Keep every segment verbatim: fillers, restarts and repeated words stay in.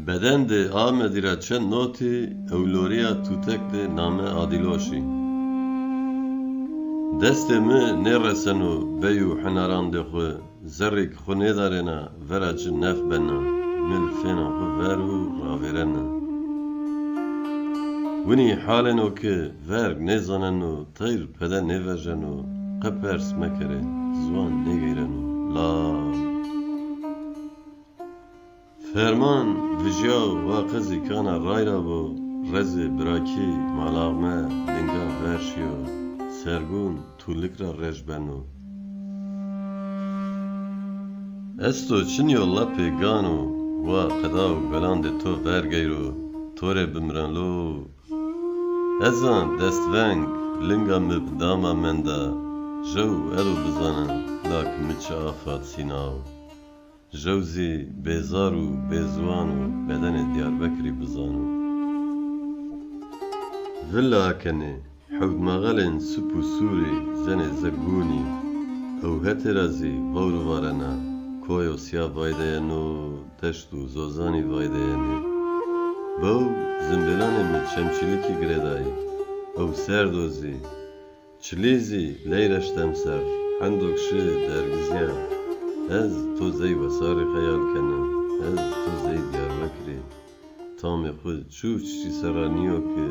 Beden de Amedî ra çend notî ewlorîya tutek de name Adîloşî. Destê mi nêreseno bey û hinarandê xwu, zerrî ki xwu nêdarêna, vera ci nef bena, mil fêna xwu ver û ravêrena. Winî halêno ki verg nêzaneno, teyr pede nêvejeno, qe pers mekerê, ziwan nêgeyreno. La. Ferman vijya û wa qe zî kana ray ra bo, rezê birakî, malaxme, linga ver şîyo, sergûn, tûlik ra rej beno. Esto çinyo lapê gano, wa qeda û belandê to vergeyro, to rê bimiren lo. Ez a destveng, linga mi bi dama menda, jew edo bizana, la ki mi çi afat sînaw. Jew zî bêzar û bêziwan û bedenê Diyarbekirî bizano. Villa kenê, hewt mexelên sip û sûrî zenê ze gûnî. Ew hetê ra zî vewr varena, koyo sîya vaydeyeno, deşt û zozanî vaydeyenê. Bew zimbêlanê mi çemçîlikî girêdayî. Ew serd o zî. Çilî zî leyreşt emser, hendo ki şi dergizîya. Ez to zey wesarî xeyal kena, ez to zey Diyarbekirî. Tamê xwu çû çiçî ser ra nîyo ki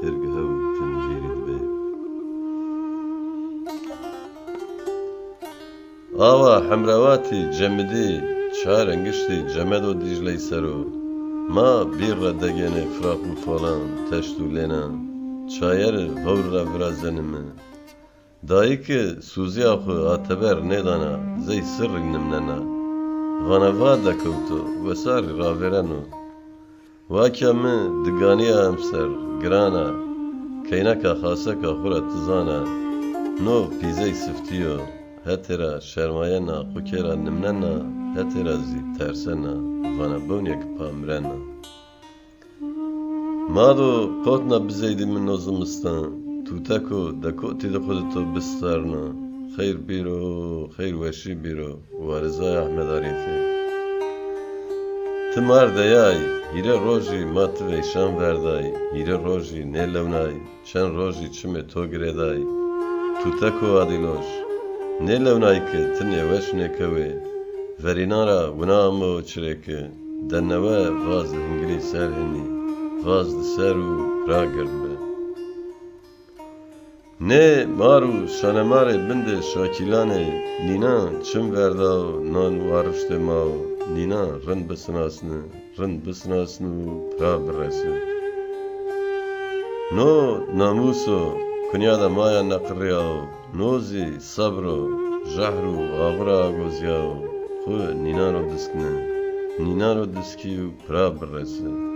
hêrg hew tim vîrî dibê. Awa Hemrawatî, Cemidî, çar engiştî cemedo Dîcley ser o. Ma bîr ra degênê firaq û falan, teşt û lênan. Çayeri vewr ra virazenime. Dayî ki sûzîya xwu ha teber nêdana, zey sirrî nimnena. Vana va dekewto, wesarî ravêreno. Wakya mi diganîya emser, giran a, keyneka xaseka xwu ra ti zana. No pîzey siftî yo, hetê ra şermayena, xwu kê ra nimnena, hetê ra zî tersena, vana bewnîya ki pa mirena. Ma do qotna bizeydî mi no zimistan, tûteko dekotî di xwu di to bistarna. Xeyr bîro, xeyr weşî bîro, warizay Ehmed Arîfî. Ti mar deyay, hîrê rojî ma ti veyşan verday, hîrê rojî nêlewnay, çend rojî çimê to girêday. Tûteko Adîloş, nêlewnay ki ti nêweş nêkewê. Verînan ra wina amo çirê ki, de newe vaz di hingirî ser hinî, vaz di ser û pira gird bi. Nê mar û şanemarê bindê şakîlanê nînan çim verdao, nan û ariştê ma o, nînan rind bisinasni, rind bisinasni û pira biresi. No namûs o, kunya de ma ya neqirîyao, no zî sebr o, jehr û axura agozîyao, xwu nînan ro diskni, nînan ro diskî û pira biresi.